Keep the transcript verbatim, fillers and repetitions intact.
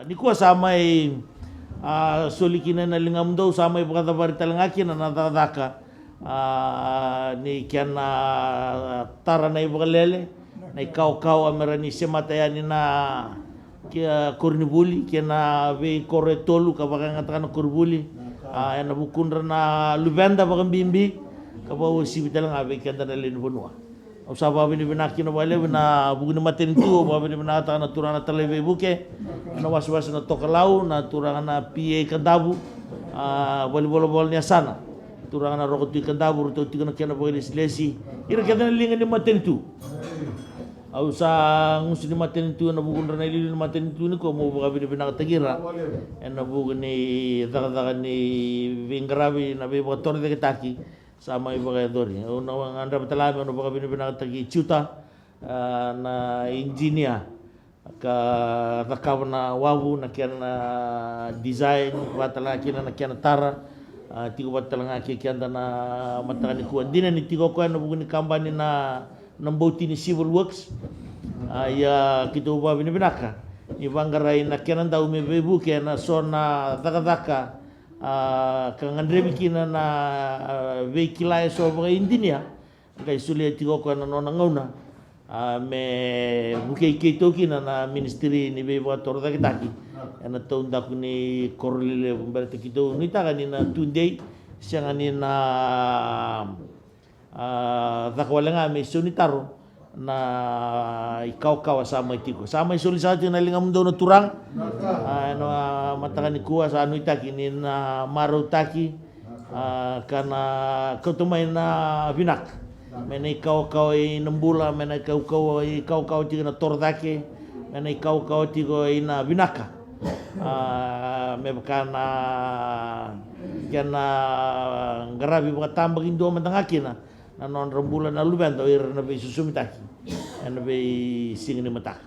Nikua sa mai, a, soli kina na ligamudou, sa mai vakacavari tale ga kina na cakacaka, a, ni kena tara na ivakalele, na ikawakawa me ra ni semata yani na, ke, a, koronivuli, kei na veikoro e tolu ka vakayagataka na koronivuli, a, ena vukudra na luveda vakabibi, ka vakauasivi tale ga vei keda na lewe ni vanua. Au sa vakavinavinaka kina vakalevu ena vuku ni matanitu, au vakavinavinakataka na turaga na talai veivuke, na wasewase na tokalau, na turaga na P A Kadavu, a, valenivolavola ni yasana, turaga na Roko Tui Kadavu, ratou tiko na kena vakailesilesi, ira kece na liga ni matanitu. Au sa gusu ni matanitu ena vukudra na iliuliu ni matanitu nikua, meu vakavinavinakataki ira ena vuku ni cakacaka ni veiqaravi, na veivakatorocaketaki sa mai vakayacori. Au na gadreva tale ga meu na vakavinavinakataki Juta, a, na idinia ka cakava na wavu, na kena design, vata tale ga kina na kena tara, a, tiko vata tale ga kei keda na mataka nikua. Dina ni tiko o koya ena vuku ni kabani na, na bauti ni Civil Works. A, ia keitou vakavinavinaka ni vaqarai na kena dau me veivuke ena so na cakacaka, a, ka gadrevi kina na, a, veikila eso vakaidinia. Qai solia tiko o koya na nona gauna, a, me vukei keitou kina na Ministry ni Veivakatorocaketaki ena taudaku ni koro lelevu. Baleta keitou nuitaka ni na tudei, sega ni na, a, caka wale ga me isau ni taro na ikawakawa sa mai tiko. Sa mai soli saka tiko na ligamudou na turaga, a, ena mataka nikua, sa nuitaki ni na marautaki, a, ka na kauta mai na vinaka me na ikawakawa ina bula, me na ikawakawa, ikawakawa tiko na torocake, me na ikawakawa tiko ina vinaka. A, me vaka na kena qaravi vakatabakidua mada ga kina na nodra bula na luveda o ira na veisusumitaki ena veisiga ni mataka.